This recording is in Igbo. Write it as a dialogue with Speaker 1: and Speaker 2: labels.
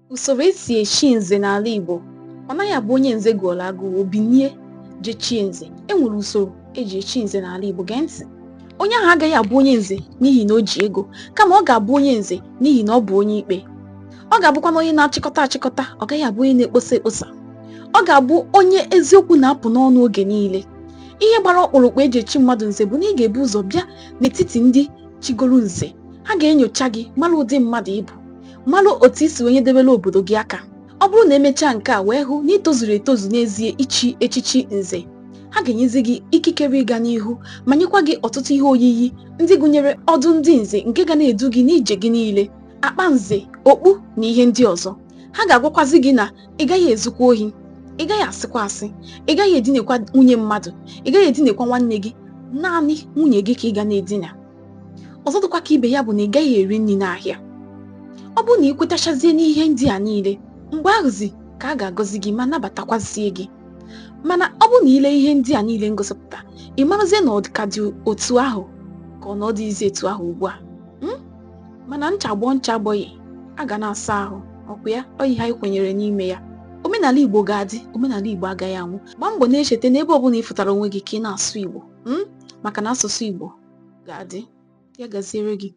Speaker 1: Usoro esi echi nze n'ala Igbo, ọ naghị abụ onye nze gụọrọ agụụ o binie jee chie nze. E nwere usoro eji echi nze n'ala Igbo. Gee ntị. Onye ahụ agaghị abụ onye nze n'ihi na o ji ego, kama ọ ga-abụ onye nze n'ihi na ọ bụ onye ikpe. Ọ ga-abụkwa onye na-achịkọta achịkọta, ọ gaghị abụ onye na-ekposa ekposa. Ọ ga-abụ onye eziokwu na-apụ n'ọnụ oge niile. Ihe gbara ọkpụrụkpụ eji echi mmadụ nze bụ na ị ga-ebu ụzọ bịa n'etiti ndị chigoro nze. Ha ga-enyocha gị, mara ụdị mmadụ ị bụ, mara otu i si wee nyedebere obodo gị aka. Ọ bụrụ na emechaa nke a wee hụ na ị tozuru etozu n'ezie ichi echichi nze, ha ga-enyezi gị ikikere ịga n'ihu ma nyekwa gị ọtụtụ ihe oyiyi ndị gụnyere ọdụ ndị nze nke ga na-edu gị n'ije gị niile, akpa nze, okpu na ihe ndị ọzọ. Ha ga-agwakwazi gị na ị gaghị ezukwa ohi, ị gaghị asịkwa asị, ị gaghị edinekwa nwunye mmadụ, ị gaghị edinekwa nwanne gị, naanị nwunye gị ka ị ga na-edina. Ọzọ dịkwa ka ibe ya bụ na ị gaghị eri nri n'ahịa. Ọ bụrụ na ị kwetachazie n'ihe ndị a niile, mgbe ahụzi ka a ga-agọzi gị ma nabatakwazie gị. Mana ọ bụrụ na i lee ihe ndị a niile ngosipụta, ị marazie na ọ ka dị otu ahụ ka ọ na ọ dịghịzi etu ahụ ugbu a. Mana ncha gbọọ ncha agbọghị, a ga na-asa ahụ, ọkwa ya ọ ihe anyị kwenyere n'ime ya. Omenala Igbo ga-adị, omenala Igbo agaghị anwụ. Gbaa mbọ na-echeta n'ebe ọbụla ị fụtara onwe gị ka ị na-asụ Igbo, maka na asụsụ Igbo ga-adị. Ya gaziere gị.